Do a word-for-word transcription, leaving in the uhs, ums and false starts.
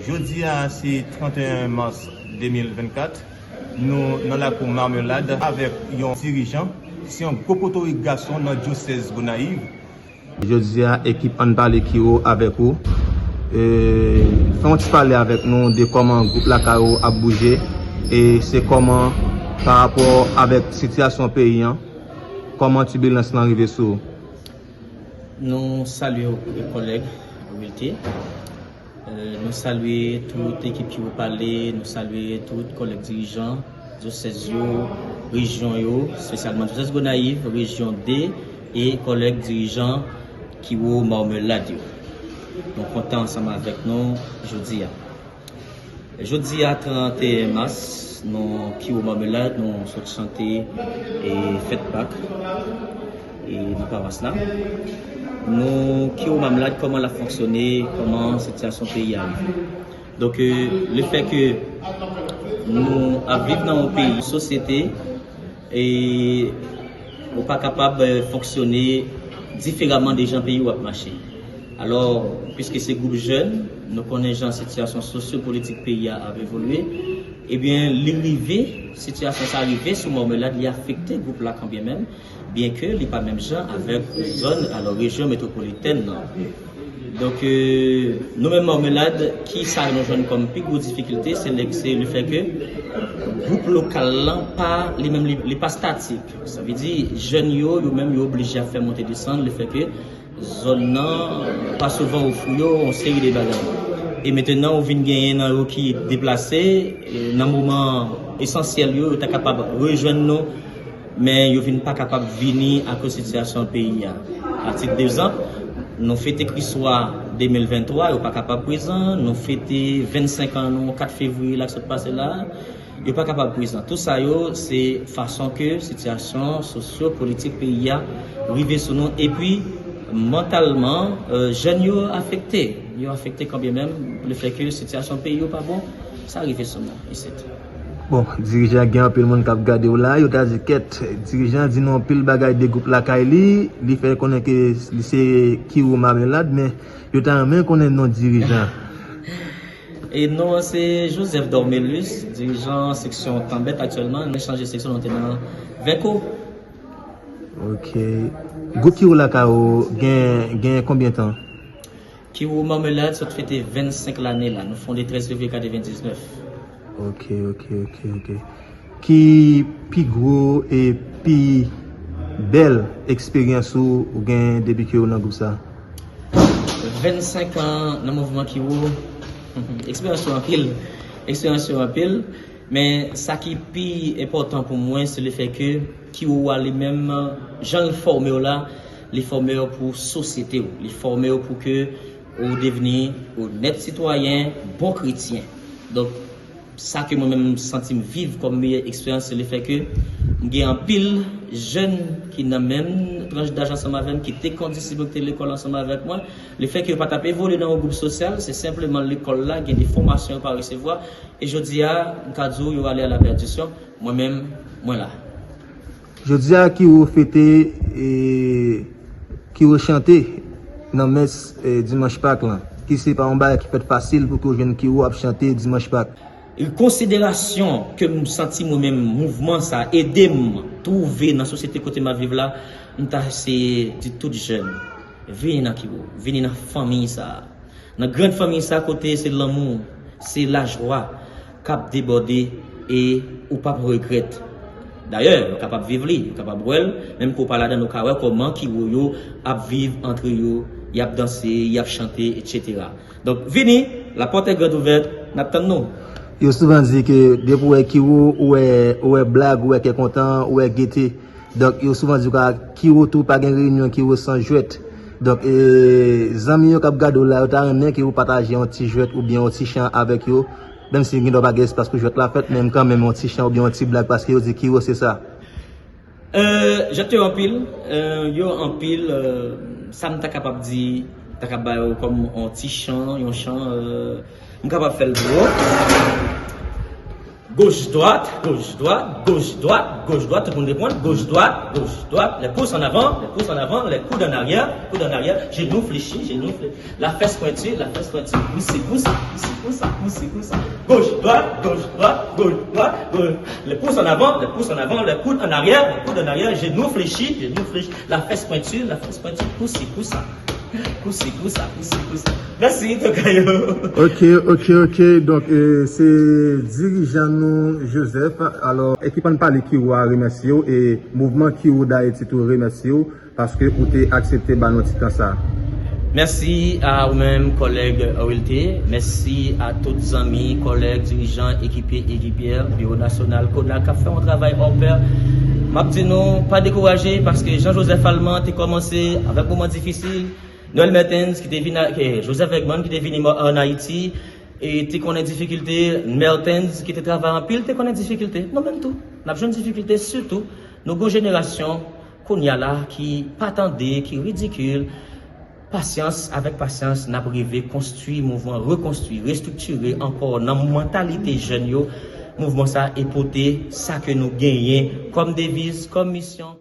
Jodi a se trannteyen mas de mil vennkat. Nou nan lakou Marmelad avèk yon dirijan. Se yon gwo potorik gason nan dyosèz Gonayiv. Jodi a, ekip Ann Pale Kiwo avèk ou. E, fè yon ti pale avèk nou de kòman gwoup lakay ou ap bouje. E se kòman, pa rapò avèk sitiyasyon peyi an, kòman tibilans lan rive sou ou? Nou salye w, kòlèg Wilté. Euh, nou salye tout ekip Kiwo Pale, nou salye tout kòlèg dirijan, dyosèz yo, rejyon yo, espesyalman dyosèz Gonayiv, rejyon de, e kòlèg dirijan Kiwo Marmelad yo. Nou kontan ansanm avèk nou jodi a. Jodi a, trannteyen mas, nou Kiwo Marmelad, nou sot chante e fèt Pak e nan pawas la. Nou Kiwo Marmelad, kòman l ap fonksyone, kòman sitiyasyon peyi a rive. Donk, euh, lefètke nou ap viv nan yon peyi, sosyete, e ou pa kapab, euh, fonksyone diferaman de jan peyi w ap mache. Alò, piske se gwoup jèn, nou konnen jan sitiyasyon sosyopolitik peyi a ap evolye, ebyen, li rive, sitiyasyon sa rive sou Marmelad, li afekte gwoup la kanmenm, byenke li pa menm jan avèk zòn, alò, rejyon metwopolitèn nan. Donk, euh, nou menm Marmelad, ki sa nou jwenn kòm pi gwo difikilte, se le, se lefètke gwoup lokal lan pa, li menm, li, li pa statik. Sa vle di, jèn yo, yo menm, yo oblije ap fè monte desann, lefètke zòn nan pa souvan ofri yo yon seri de bagay. E mentenan, ou vin genyen nan yo ki deplase, e nan moman esansyèl yo, yo ta kapab rejwenn nou, men yo vin pa kapab vini akoz sitiyasyon peyi a. A tit degzanp, nou fete Kriswa de mil venntwa, yo pa kapab prezan, nou fete vennsenk an nou kat fevriye la k sot pase la, yo pa kapab prezan. Tou sa yo, se fason ke sitiyasyon sosyopolitik peyi a rive sou nou. Epi, mantalman, euh, jèn yo afekte. Yo afekte kanmenm, lefètke sitiyasyon peyi yo pa bon, sa rive sou nou isit. Bon, dirijan gen anpil moun k ap gade w la, yo ta di kèt, dirijan di nou anpil bagay de gwoup lakay li, li fè konnen ke li se Kiwo Marmelad, men yo ta renmen konnen non dirijan. E non an se Joseph Dormelus, dirijan seksyon Tanbèt aktyèlman. Nou chanje seksyon, nou te nan Venko. Ok. Gwoup Kiwo lakay ou gen, gen konbyen tan? Kiwo Marmelad sot fete vennsenk lane la. Nou fonde trèz fevriye katrevendiznèf. Ok, ok, ok, ok. Ki pi gwo e pi bèl eksperyans ou, ou gen depi ke ou nan gwoup sa? Vennsenk an nan mouvman Kiwo. Eksperyans yo anpil. Eksperyans yo anpil. Men sa ki pi enpòtan pou mwen, se lefètke Kiwo a li menm, jan l fòme w la, li fòme w pou sosyete w. Li fòme w pou ke ou devni onèt sitwayen, bon kretyen. Donk, sa ke mwen menm m santi m viv kòm meyè eksperyans, se lefètke m gen anpil jèn ki nan menm tranch daj ansanm avè m, ki te kondisip yo, ki te lekòl ansanm avèk mwen. Lefètke yo pa t ap evolye nan yon gwoup sosyal, se senpleman lekòl la, gen de fòmasyon yo pa resevwa. E jodi a, m ka di w, yo ale a la pèdisyon. Mwen menm, mwen la. Jodi a, Kiwo fete, e, Kiwo chante nan mès, e, dimanch Pak lan, ki se pa yon bagay ki fèt fasil pou ke w jwenn Kiwo ap chante dimanch Pak. Konsiderasyon ke m santi mwen menm, mouvman sa ede m twouve nan sosyete kote m ap viv la, m ta eseye di tout jèn, vini nan Kiwo, vini nan fanmiy sa. Nan grann fanmiy sa kote se lanmou, se lajwa k ap debòde e ou p ap regrèt. Dayè, yo kapab viv li, yo kapab wè l, menm ke w pa ladan l, ou ka wè kòman Kiwo yo ap viv antre yo, y ap danse, y ap chante, etsetera. Donk, vini, la porte est grande ouverte, n ap tann nou. Yo souvan di ke depi w wè Kiwo, ou wè, ou wè blag, ou wè kè kontan, ou wè gete. Donk, yo souvan di w ka Kiwo tou pa gen reyinyon Kiwo san jwèt. Donk, e, zanmi yo k ap gade w la, yo ta renmen ke ou pataje yon ti jwèt oubyen yon ti chan avèk yo. Menm si gendwa pa gen espas pou jwèt la fèt, men kanmenm yon ti chan oubyen yon ti blag, paske yo di Kiwo se sa. Euh, jwèt yo anpil, euh, yo anpil, euh, sa m ta kapab di, ta ka ba yo kòm yon ti chan, yon chan, euh, m kapab fè l pou yo. Gauche, droite, gauche, droite, gauche, droite, gauche, droite, tout le monde répond, gauche, droite, gauche, droite, les pouces en avant, les pouces en avant, les coudes en arrière, coudes en arrière, genoux fléchis, genoux fléchis, la fesse pointue, la fesse pointue, poussi, poussa, poussi, poussa, poussi, poussa, gauche, droite, gauche, droite, gauche, droite, gauche, les pouces en avant, les pouces en avant, les coudes en arrière, les coudes en arrière, genoux fléchis, genoux fléchis, la fesse pointue, la fesse pointue, poussi, poussa. Poussi, poussa, poussi, poussa. Mèsi, Tokayo. Ok, ok, ok. Donk, eh, se dirijan nou, Joseph. Alò, ekip Ann Pale Kiwo a remèsye w e mouvman Kiwo Dayiti tou remèsye w paske ou te aksepte ba nou ti tan sa. Mèsi a ou menm, kòlèg Wilté. Mèsi a tout zanmi, kòlèg, dirijan, ekipye, ekipyè, Biwo Nasyonal Konak k ap fè yon travay hors pair. M ap di nou, pa dekouraje, paske jan Joseph Alman te kòmanse avèk moman difisil, Noël Mertens ki te vin, Joseph Wegman ki te vini an Ayiti, e te konnen difikilte, Mertens ki te travay anpil te konnen difikilte. Nou menm tou, n ap jwenn difikilte, sitou nou gen yon jenerasyon kounye a la ki pa tande, ki ridikil. Pasyans, avèk pasyans, n ap rive konstwi mouvman, rekonstwi, restriktire ankò nan mantalite jèn yo mouvman sa e pote sa ke nou genyen kòm deviz, kòm misyon.